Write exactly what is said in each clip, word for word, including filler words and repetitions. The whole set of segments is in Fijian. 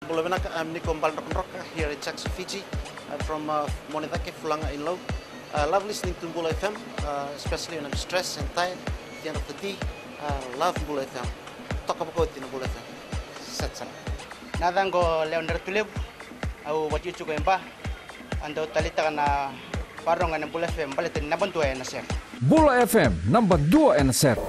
Bula vinaka, I'm Niko Baledrokadroka here in Jackson, Fiji. I'm from uh, Monedake, Fulaga in Lau. Uh, love listening to Bula F M, uh, especially when I'm stressed and tired at the end of the day. Uh, love Bula F M. Toka vakauti na Bula F M. Set sana. Na yacaqu o Lewa ni Ratulevu, au vakatikotiko e Ba. Au dau taleitaka na vakarogo ena Bula F M baleta ni naba dua ena sere. Bula F M, naba dua ena sere.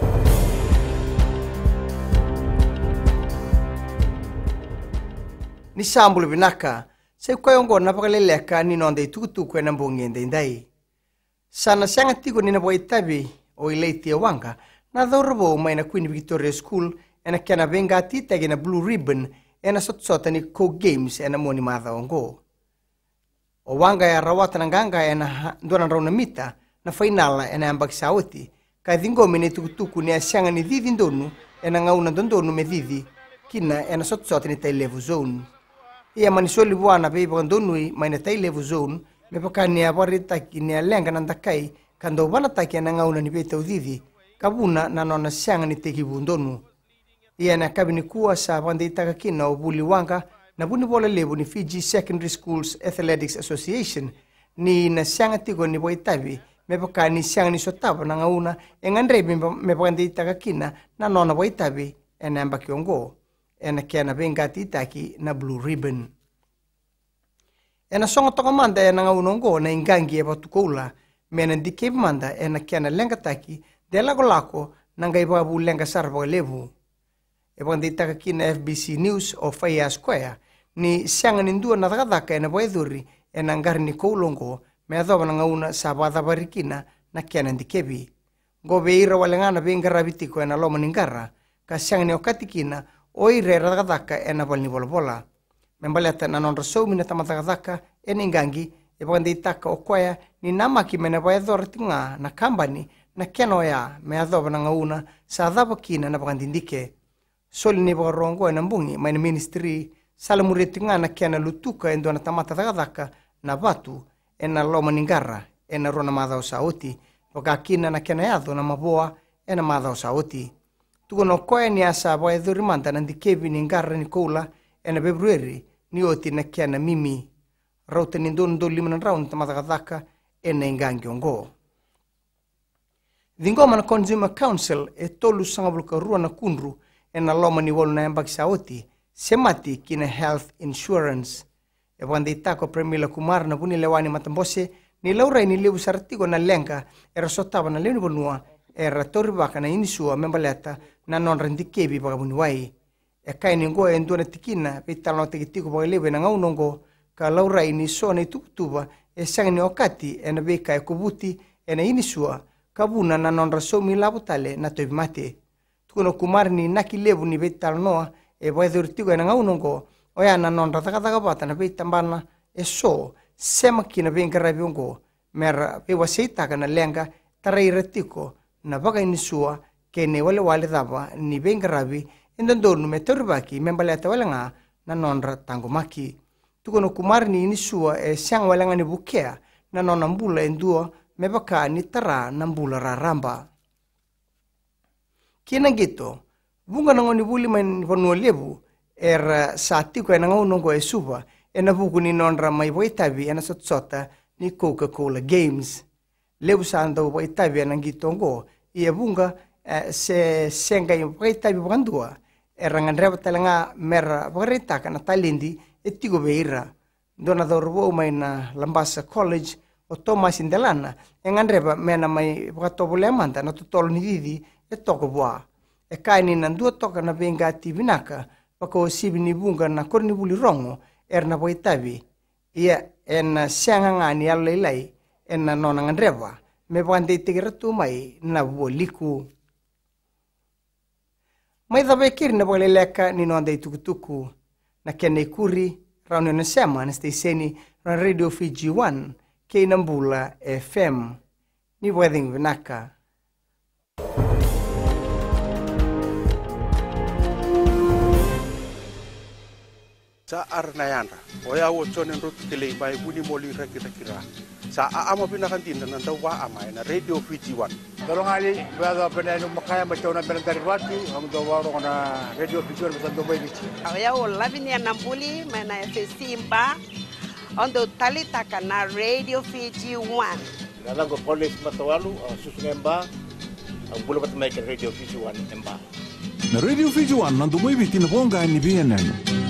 Ni sa bula vinaka, sa i koya oqo na vakaleleka ni noda itukutuku ena bogi edaidai. Sa na sega tiko ni na vakaitavi o Ilaitia Waqa, na cauravou mai na Queen Victoria School, ena kena veiqatitaki na Blue Ribbon ena sotasota ni Coke Games ena mua ni macawa oqo. O Waqa e a rawata na qaqa ena ha- dua na drau na mita na fainala ena yabaki sa oti, ka ciqomi na itukutuku ni a sega ni cici donu ena gauna dodonu me cici kina ena sotasota ni Tailevu Zone. Ia mani soli vua na veivakadonui mai na Tailevu Zone me vaka ni a vakaraitaki ni a leqa na dakai ka dau vanataki ena gauna ni veitaucici, ka vuna na nona sega ni tekivu donu. Ia ena yakavi nikua sa vakadeitaka kina o Vuli Waqa, na vunivola levu ni Fiji Secondary Schools Athletics Association, ni na sega tiko ni vakaitavi me vaka ni sega ni sotava na gauna e gadrevi me vakadeitaka kina na nona vakaitavi ena yabaki oqo ena kena veiqatitaki na Blue Ribbon. Ena sogo toka mada ena gauna oqo na iqaqi e Vatukoula me na dikevi mada ena kena leqataki de lakolako na qai vakavu leqa sara vakalevu. E vakadeitaka kina na F B C News o Faias Koya ni sega ni dua na cakacaka ena vakayacori ena qara ni koula oqo me yacova na gauna sa vakacavari kina na kena dikevi. Qo vei ira wale ga na veiqaravi tiko ena loma ni qara ka sega ni okati kina o ira era cakacaka ena valenivolavola. Me baleta na nodra saumi na tamata cakacaka ena iqaqi, e vakadeitaka o koya ni namaki me na vakayacora tiko ga na kabani na kena oya me yacova na gauna sa cava kina na vakadidike. Soli na ivakaro oqo ena bogi mai na ministry, sa lamuria tiko ga na kena lutuka e dua na tamata cakacaka na vatu ena loma ni qara ena rua na macawa sa oti, vaka kina na kena yaco na mavoa ena macawa sa oti. Tukuna o koya ni a sa vakayacori mada na dikevi ni qara ni koula ena Feperueri ni oti na kena mimi. Rauta ni dua na udolu lima na drau na tamata cakacaka ena iqaqi oqo. Ciqoma na Consumer Council e tolusagavulu ka rua na kudru ena loma ni walu na yabaki sa oti, semati ki na health insurance. E vakadeitaka o Premila Kumar na vunilewa ni matabose ni laurai ni levu sara tiko na leqa era sotava na lewe ni vanua era taurivaka na inisua me baleta na nodra dikevi vakavuniwai. E kaya ni oqo e dua na tikina veitalanoataki tiko vakalevu ena gauna oqo, ka laurai ni so na ituvatuva e sega ni okati ena veika e kovuti ena inisua, ka vuna na nodra saumi lavo tale na tauvimate. Tukuna o Kumar ni inaki levu ni veitalanoa e vakayacori tiko ena gauna oqo oya na nodra cakacaka vata na veitabana e so, sema ki na veiqaravi oqo, mera veiwaseitaka na leqa, tarai ira tiko na vakainisua kei na iwalewale cava ni veiqaravi e dodonu me taurivaki me baleta wale ga na nodra taqomaki. Tukuna o Kumar ni inisua e sega wale ga ni vukea na nona bula e dua me vaka ni tara na bula raraba. Ki na qito, vuqa na gonevuli mai na vanua levu era sa tiko ena gauna oqo e Suva ena vuku ni nodra mai vakaitavi ena sotasota ni Coca-Cola Games. Levu sa dau vakaitavi ena qito oqo, ia vuqa e se se qai vakaitavi vakadua era gadreva tale ga mera vakaraitaka na taledi e tiko vei ira. Dua na cauravou mai na Labasa College, o Tomasi Delana, e gadreva me na mai vakatovolea mada na totolo ni cici e toka vua. E kaya ni na dua toka na veiqati vinaka vakauasivi ni vuqa na koronivuli rogo era na vakaitavi, ia ena sega ga ni yalolailai ena nona gadreva me vakadeitaki ira tu mai na vualiku. Mai cava e keri na vakaleleka ni noda itukutuku. Na kena ikuri, rawa ni o na sema na siteseni na Radio Fiji One kei na Bula F M. Ni vakacegu vinaka. Sa ara na yadra. O yau o Jone Drotu Kelei mai Vunimoli, Rakiraki, Ra. Sa aama vinaka dina na dau vaama ena Radio Fiji One. Dolo gali, bea ca pena enu makaya mai tau na bena dari vati, au dau varogo na Radio Fiji One me sa dau mai Viti. Au yau Lavinia Nabuli mai na F S C Ba. Au dau talitaka na Radio Fiji One. Na lago Police Matawalu, au susu na Ba. Au bula vata mai ke Radio Fiji One e Ba. Na Radio Fiji One na domo i Viti na voqa ni veiyanuyanu.